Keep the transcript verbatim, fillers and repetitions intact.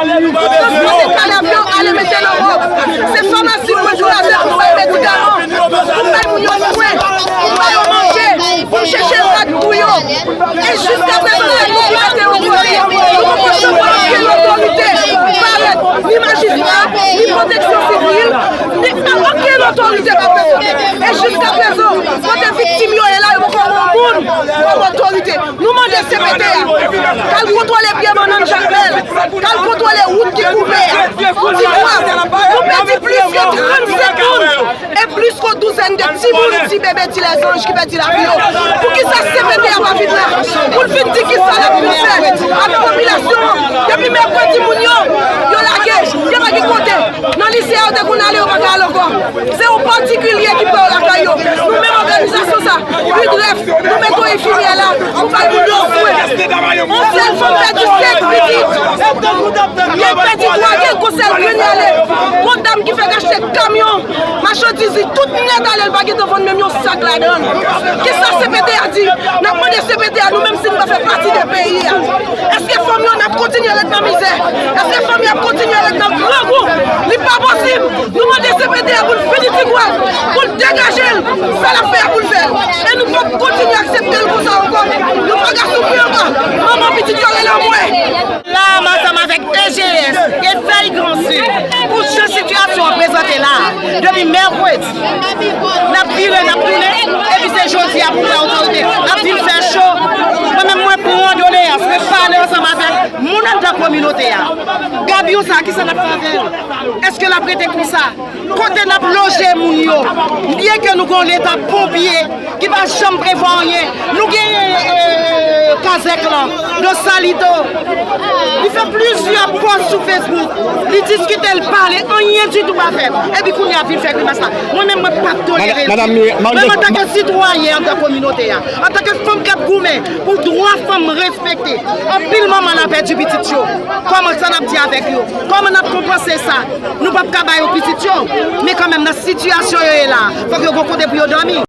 Transpòte kadav yo ale mete nan mòg. Se famasi pou nou kraze pou bay medikaman, pou bay moun yo swen, pou bay yo manje, pou chèche rad pou yo. E jiska prezan, se nou ki mete yo kole. Nou poko janm wè okenn otorite parèt, ni majistra, ni pwoteksyon sivil, ni okenn otorite pa prezante. E jiska prezan, kote viktim yo ye la, yo poko wè moun kòm otorite. Nou mande C P T a, k al kontwole pye bannann Jakmèl, k al kontwole wout ki koupe a. Ti bwa, nou pèdi plis ke trannsenk moun e plis ke douzèn de timoun, ti bebe, ti lèzanj ki pèdi lavi yo. Poukisa C P T a pa vin la pou l vin di kisa l ap vin fè ak popilasyon an? Depi mèkredi, moun yo, yo lage, yo pa gen kote. Nan lise a, yo te konn ale, yo pa ka al ankò. Se yon patikilye ki pran yo lakay yo. Nou menm òganizasyon sa, UDREF, nou mete yon enfimyè la pou bay moun yo swen. Yon sèl fanm pèdi senk pitit. Gen pèdi twa, gen gwo sèl grenn ale. Gon dam ki fèk achte kamyon machandiz li, tout nèt ale, l pa gentan vann menm yon sak ladan l. Kisa C P T a di? N ap mande C P T a, nou menm, si nou pa fè pati de peyi a. Èske fanm yo n ap kontinye ret nan mizè? Èske fanm yo ap kontinye ret nan grangou? Li pa posib. Nou mande C P T a pou l fini Tigwav, pou l degaje l. Sa l ap fè a pou l fè l. E nou p ap kontinye aksepte l konsa ankò. Nou pa ka soufri ankò. Manman pitit yo rele anmwe. La, m ansanm avèk E G S e Fèy Gran Sid pou jan sitiyasyon an prezante la a. Depi mèkredi, n ap vire, n ap tounen, epi se jodi a pou wè otorite ap vin fè cho. Mwen menm, mwen pran doleyans, mwen pale ansanm avèk moun anndan kominote a. Gabyon sa, kisa n ap fè avè l? Èske l ap rete konsa? Kote n ap loje moun yo? Byenke nou gen yon leta ponpye ki pa janm prevwa anyen, nou gen, e, kazèk lan, Dosalito. Li fè plizyè pòs sou Facebook. Li diskite, l pale, anyen ditou pa fèt. Epi kounye a vin fè grimas la. Mwen menm, mwen p ap tolere l. Mwen, antanke sitwayen anndan kominote a, antanke fanm k ap goumen pou dwa fanm respekte, anpil manman la pèdi pitit yo. Kòman sa n ap di avèk yo? Kòman n ap konpanse sa? Nou p ap ka ba yo pitit yo, men kanmenm, nan sitiyasyon yo ye la, fòk yo gon kote pou yo dòmi.